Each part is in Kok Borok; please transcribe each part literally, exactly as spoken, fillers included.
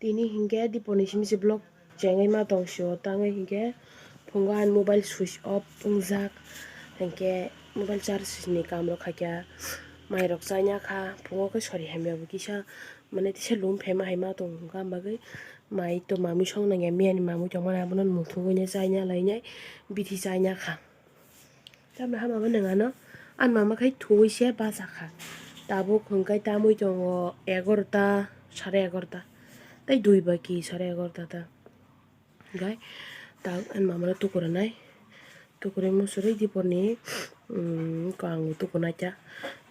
Tini hinkhe diponi simi se vlog chengwi ma tong sio, tangwi hinkhe phungo ani mobile switch off wngjak, hinkhe mobile charge ni kam rok khaikha, mai rok chaina kha, phungo khe sori hamya bo kisa, mane tisa lum phema hai ma tong hwnkha, am bagwi mai to mamwi song nangya, miyani mamwi tongmani abono muthungwi nai chaina lainai bithi chaina kha. Tamni hama bo nwng ano, ani mama khai thuwi se bacha kha. Tabuk hwnkhe tamwi tongo egarota, sare egarota. Tei dui baki sare egarota ta. Hwnkhe ta ani mama no tukuranai. Tukurwi musurwi diporni, um, kang bo tukunai ta.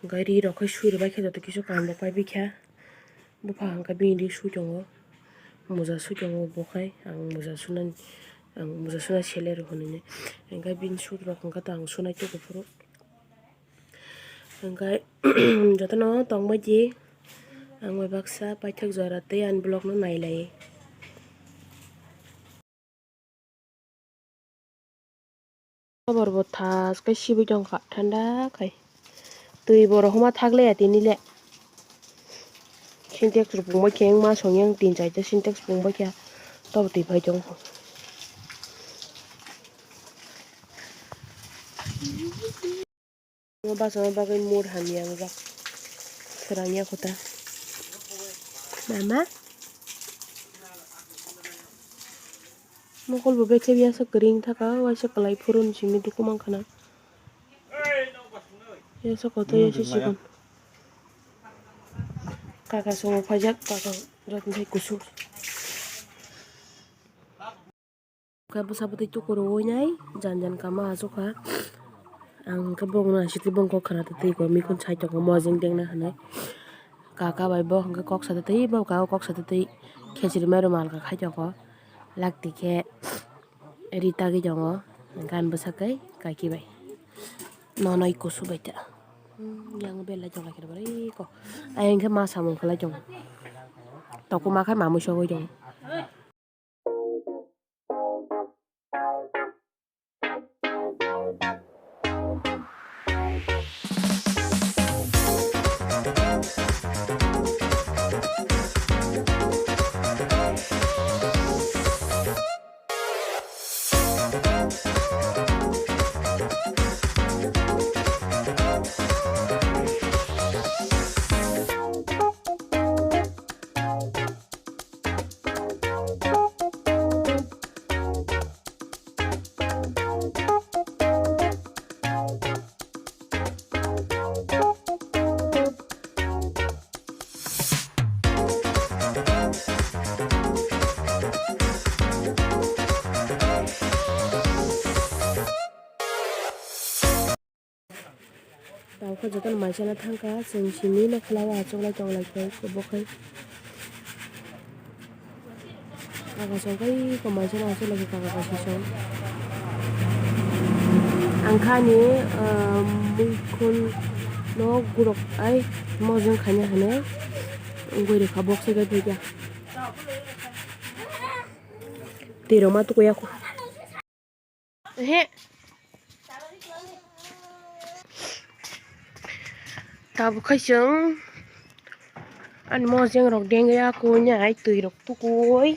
Hwnkhe ri rok khai sui rwbai khe joto kisu kang rok pai bikha. Bupha hwnkhe bini ri sui tongo, moja sui tongo bo khai, ang moja sunani, ang moja suna sele rw hwnwi. Hwnkhe bini sui rok hwnkhe to ang sunai tugo phuru. Hwnkhe jotono tongbai di, ang bai baksa paithak jora tei ani vlog no nailai. Tobor bo thas khe sibui tongkha thanda khai. Twi bo rok huma thak le ya tini le. Sintex rok pungbai khe wngma song yang tin chaita sintex pungbai khe tobor twi phai tong. Omo bachana bagwi mur hamya wngjak. Swrangya kho ta. Mama? Mokol bo bethe biya sa kwrwi wngthaka, waisa kwlai phuru ni simi duku mankha na. Yasa kotor, yasa chikon. Kaka songo phaijak, kaka jotoni thai kusuk. Khe bwsa bwtwi tukurui nai jan jan kama achukha. Ang khe bongno naisitwi bongkok khna twtwi kok mikun sai tongo mojeng dengna hinwi. Kaka bai bo hwnkhe kok sa twtwi bo kaka kok sa twtwi khechiri mairum alka khai tongo. Lakti khe ri tagwi tongo hwnkhe ani bwsa khe kaki bai. Nonoi kusu bai ta. Yang belai tongla khe bai ko. Ayang khe ma samung khlai tongo. Tokuma khe mamui sogwi tongo. Tawkhe jotono maisana thangkha, chwng simi no khwlao achuklai tonglai khe bo khai. Kaka song kai ko maisana achuklai khe kaka kaisa song. Ang kha ani, ah, muikhun no gurok ai mojeng khaina hinwi wngwi rwkha box se kai phaikha. Twi rok ma tukuya kho. Ehe. Tabuk khai chwng ani mojeng rok dengya koi nai twi rok tukui.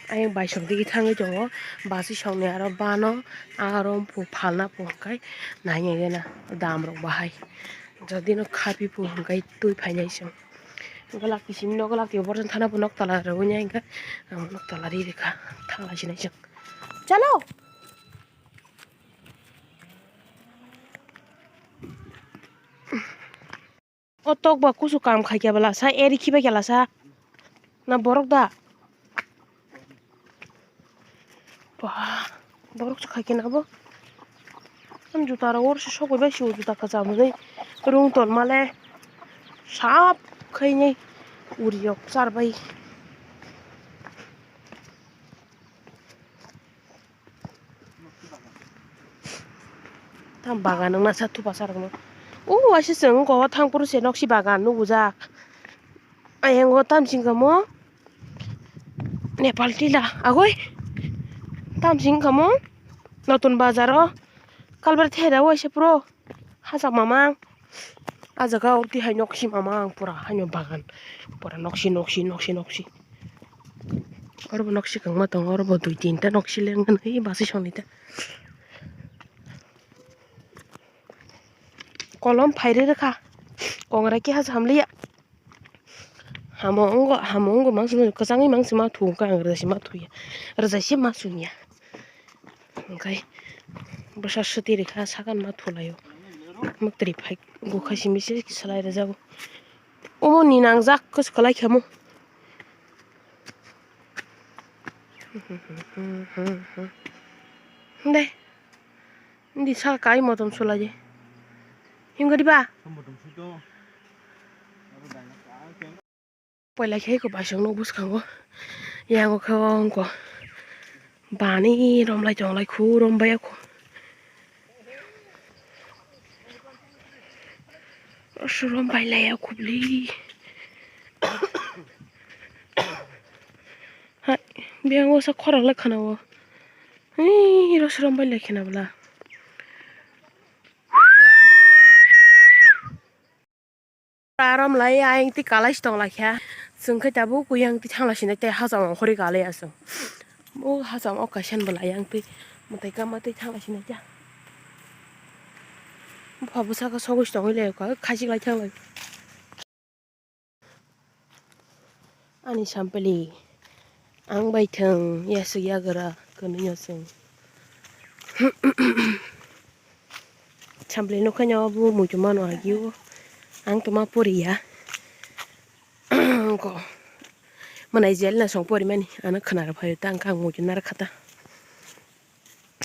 Ayang baisok digi thangwi tongo basi sokni aro bano aro phalna po hwnkhe nai nai gana dam rok bahai jodi no khapi po hwnkhe twi phainai chwng. Hwnkhe lak kisimi nogo lak twi borjak thana bo nok tola rwui nai hwnkhe ang nok tola ri rikha thang lai sinai chwng. Chalo. O tok ba kusu kam khai khe bwla sa eri khibai khe lasa na borok da. Ba, borok se khai khe nabo. Ani juta rok oro se sogwi bai se o juta kwcham hwnwi rung ton male sap khainwi uri rok char bai. Tam bagan wngna sa thupa sa rokno. O waisa chwng wngkha o thang phuru se nok si bagan nukujak. Ayang o tam singkha mo Nepal tila agoi tam singkha mo Notun Bazar o kalbar thera waisa phuru hachak mamang. Ah jaga o twi hai noksi mama ang pura haino bagan. Pura noksi, noksi, noksi, noksi. Oro bo noksi kwbangma tongo, oro bo dui tinta noksi lengmani bwsai songni ta. Kolom phairwi rwkha. Kongra keha samliya. Hamo wngo, hamo wngo mangsi kwchangwi mangsi ma thu wngkha, ang rwjasi ma thuya. Rwjasi ma sungya. Hwnkhe bwsa swtwi rikha, sakani ma thulaio. Mwktwi phai gukha simi se swlai rwjago. Omo ni nangjak kwswk kwlai khe omo. Hwndai. Hindi saka kai motom sulaje. Himgadi ba? Poila khe ko basong no bwskango. Yango khe ongko. Bani romlai tonglai khu rombai ako. Roso rombai lai ako bli. Hai, biyango sa khorang lai khana o. Hei, roso rombai lai khana bwla. Aram lai ayang ti kalai si tong lai kha. Chwng khe tabuk kuyang ti thang lai sinai tei hacham ong khori kalai aswng. O hacham o kaisa bo lai yang ti mwtai kama tei thang lai sinai ta. Bupha bwsa khe sogwi si tongwi lai kha khachik lai thang lai. Ani sampli ang bai thwng yaswk yagra kwnwi no chwng. Sampli nukha no bo muitu mano agio ang toma poriya. Ko mwnai jel na song porimani ano khwna rw phaio ta ang kha ang muitu narwkha ta.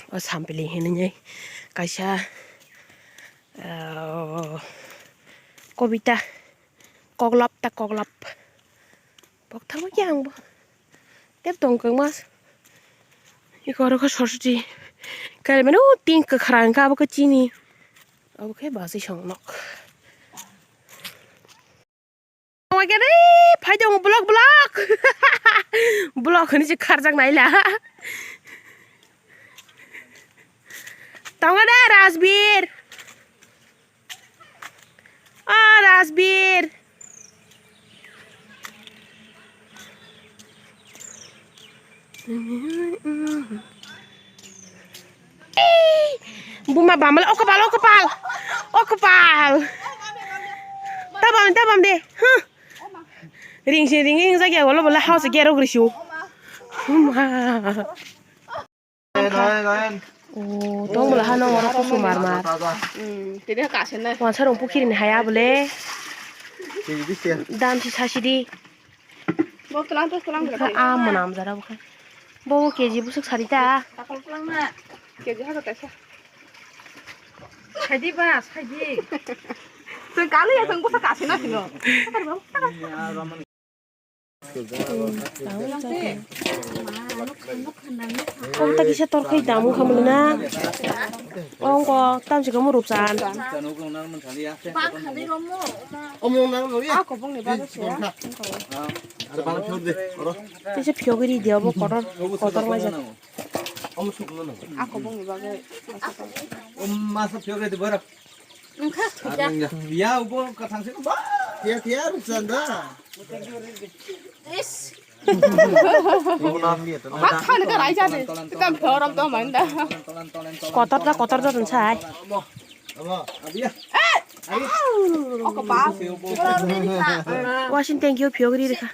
O sampli hinwi kaisa ah, kobita. Koklop ta koklop. Pokthangma khe ang bo. Tep tong kwbangma. Iko oro khe sorsuti. Kailmani o tin kwkhwrang khe abo khe chini. Abo khe bachwi song nok. Tongma khe re, phai tong block block. Block hwnwi se kharjak naila. Tongo de Rajbir. Ah, Rajbir. Buma bamal, o kopal, o kopal. O kopal. Tabam, tabam de. Huh. Ring sing ring ring jagya wala wala house gero grisio. Huma. Nain, nain, nain. Oh, tong bwla hano oro kusu mar mar. Hmm, tini ka sen na. Wansa rong pukhiri ni haya bole. Tini bisi ya. Dam si sasi di. Bo tlang to tlang. Ka a mona am jara bo ka. Bo K G busuk sari ta. Kapal tlang na. K G ha ka ta sa. Sadi ba, sadi. Tong kali ya tong busa ka sen na sino. Kok ta kisa torkhoi tamo khamli na. Ongko tamsi kamo rupsan. Ako bongni bagwi se. Tisa phiyogwi ri diya bo kotor, kotor lai jak. Masa phiyogwi di borok. Wngkha, thwikha. Ya, ubo kwthang se ba. Thia, thia, ruksan da. Is. Ubo nam ni to. Ma khani ka rai jani. Kam thorom to man da. Kotor da, kotor da tonsai. Abo, abo. Abiya. Oko ba. Wasin thank you, phiyogri rikha.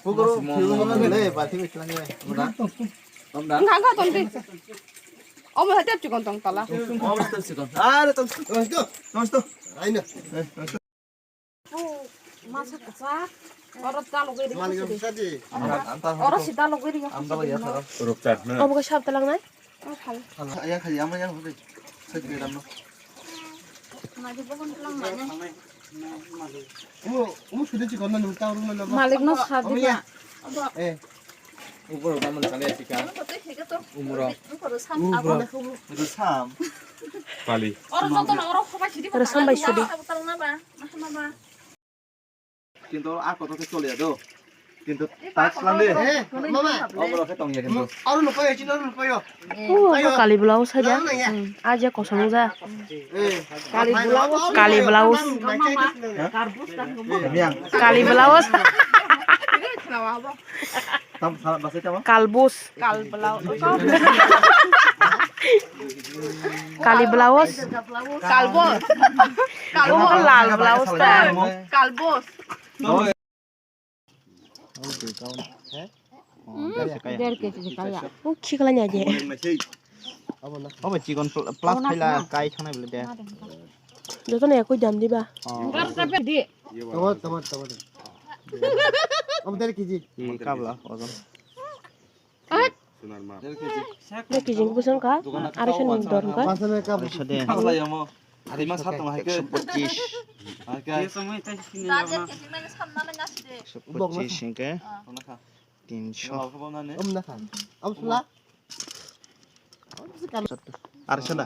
Pukro, phiyogri le, bathi bichlang le. Wngkha, wngkha, tonti. Omo hai tep chikon tong tala. Omo hai tep chikon. Are tong, tong, tong, tong, tong. Aina. Masa kwchak. Oro ta logoi ri. Malik sadi. Oro sida logoi ri. Amda ya tharo. Rupchar na. Obo khe sab talang nai. Hala, ya khali ama yang hudi. Sai ke dam no. Umo, umo sudi chikon na nung ta rung na. Malik no sadi ba. Eh. Ubro namun kali ya chika. Umro. Ubro. Sam. Pali. Oro joto na oro khobai sidi. Oro sambai sidi. Kintu a kotor khe choliya do. Kintu tak slam de. Eh, mama. Obo rok khe tong ya kintu. Aro no payo, chino no payo. Oh, ayo. Kali blouse haja. Blouse ya. Hmm. Aja kosong ja. Eh. Kali blouse. Kali blouse. Hah? Miang. Kali blouse. Tam salah bahasa apa? Kalbus. Kal blouse. Kali blouse. Kalbus. Kalbus. Lal blouse ta. Kalbus. O khiklai ni aje. Obo chikon pl-, plus khaila kai thangnai bole de. Joto no ekoi dam diba. Oh. Tama, tama, tama. Obo der kiji. Kabla ojon. Dua kg bwswng kha, arai sani dor wngkha. Arai sa de. Ari ma sat tong hai ke. Ekso pochis. Hai ke. Ekso pochis hingke. Tinso. Arai sa da.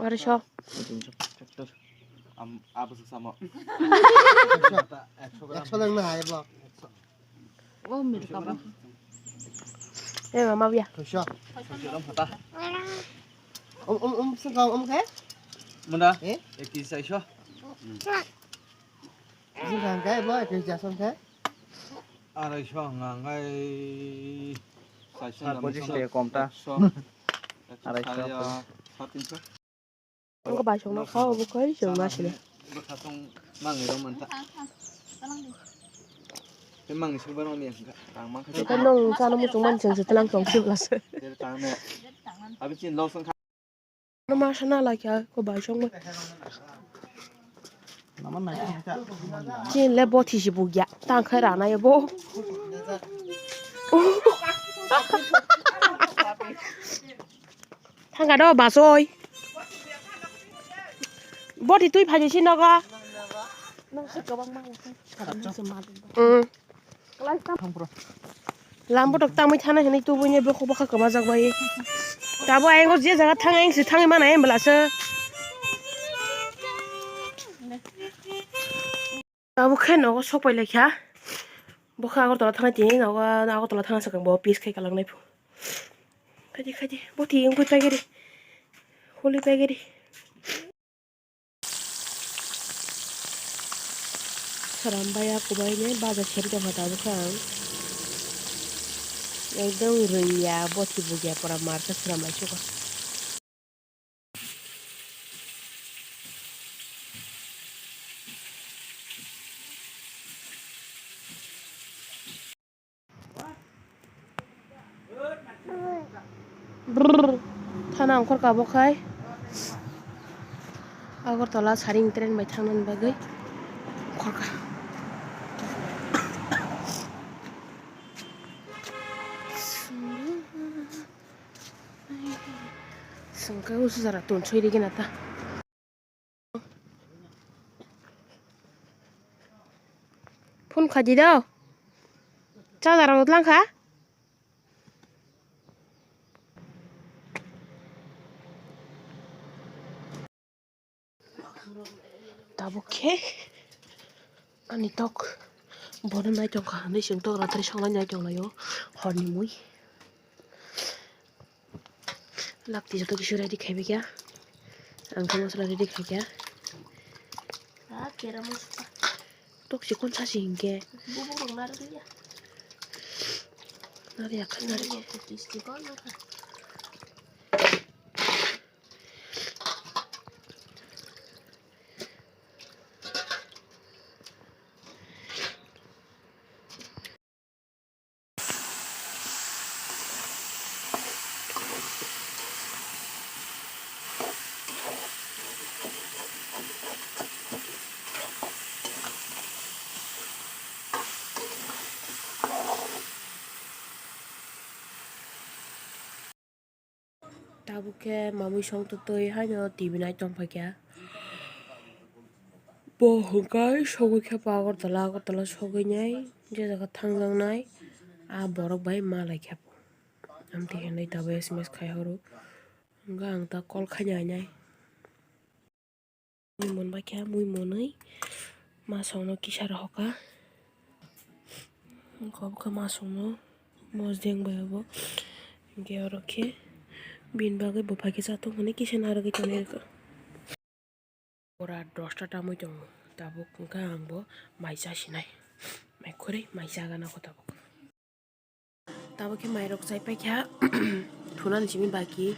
Arai sa. Tinso. Am, abwswk samo. Ekso lang na hai bo. O mil kabo. Eh, mama biya. Khuisyo. Um, um, um, sengkang, um, khe? Munda? Eh? Eki saiso. Sengkang khe bo, eki jason khe? Arai so, ngangai. Saiso. Sar pojis le kom ta. Arai so. Sar tinso. Ang ko bai song no kha, obo koi song ma sile. Bwkha tong mangi rw mantha. Tei mangi sugba rw mia hwnkha. Ang mankha. Eka nong chana muchung mani chwng se tlang tong se bwlasa. Tei tang ne. Abi chin lo song kha. No ma sana la kya ko bai song ma. Chin le bo thi si bu ya. Tang khai ra na ye bo. Thangka do basoi. Boti twi phaidi si nogo. Mm. Lambo tok tamwi thana hinwi tubui ni bokho bokha kwmajak bai. Tabo ayang je jaga thang ayang si thangwi mana ayang belasa. Tabuk khe nogo sok pai laikha. Bo khe Agartala thangna tini nogo Agartala thangna swkang bo pis khai kalangnai phu. Khaidi khaidi bo tiyung pui paigari. Holi paigari. Sram baya kubai ne baja seri tongkha tabuk khe ang. Ekdom rwngya bo thibukya pora mar khe sram lai suka. Brrr. Thana ongkhorkha bo khai. Agartala saring train bai thangnani bagwi ongkhorkha. Sengke usu jara tonsoi rigena ta. Phone khaidi do. Charger rok langkha. Tabuk khe ani tok bono nai tongkha hinwi chwng tok ratri songlai nai tonglaio horni mui. Lakti joto kisu ready khaibaikha. Ang khe masala ready khaikha. Ah, kera masala. Tok chikon sa si hinkhe. Bubuk rok narwkliya. Narwkya kha narwkya. Bubuk rok chikon narwkha. Tabuk khe mamui song twtwi haino T V nai tongphaikha. Bo hwnkhe sogwi khe bo Agartala, Agartala sogwi nai je jaga thangjaknai a borok bai malaikha. Amtwi hinwi tabuk S M S khai horo. Hwnkhe ang ta call khaina hinai. Mui monbaikha, mui monwi masongno kisa rohorkha. Kok khe masongno mosdeng bai obo. Hinkhe oro khe bini bagwi bo phaikhe chatung hwnwi kisa narwgwi tonwi rwkha. Pura dosta tamwi tongo tabuk, hwnkhe ang bo mai chasinai. Mai khorwi mai chagana kho tabuk. Tabuk khe mairok chai paikha, thunani simi baki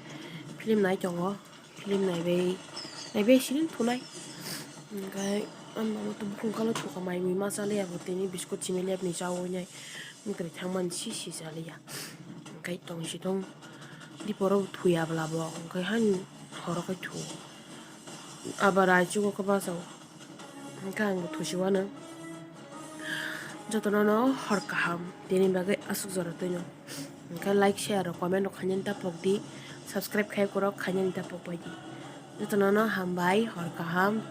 film nai tongo. Film naibai naibai sini thunai. Hwnkhe ang mama to bukhung kalo thuka mai mui ma chaliya bo tini biskut simi lepni chawi nai. Wngtwi thangmani si si chaliya. Hwnkhe tong si tong diporo thuya bwla bo hwnkhe han horo khe thu. Abar aichugo khe bachao. Hwnkhe ang bo thusi uanw. Jotono no hor kaham, tini bagwi aswk jora twino. Hwnkhe like, share rok, comment rok khainani ta pok di, subscribe khai kwrwk khainani ta pok bai di. Jotono no hambai, hor kaham.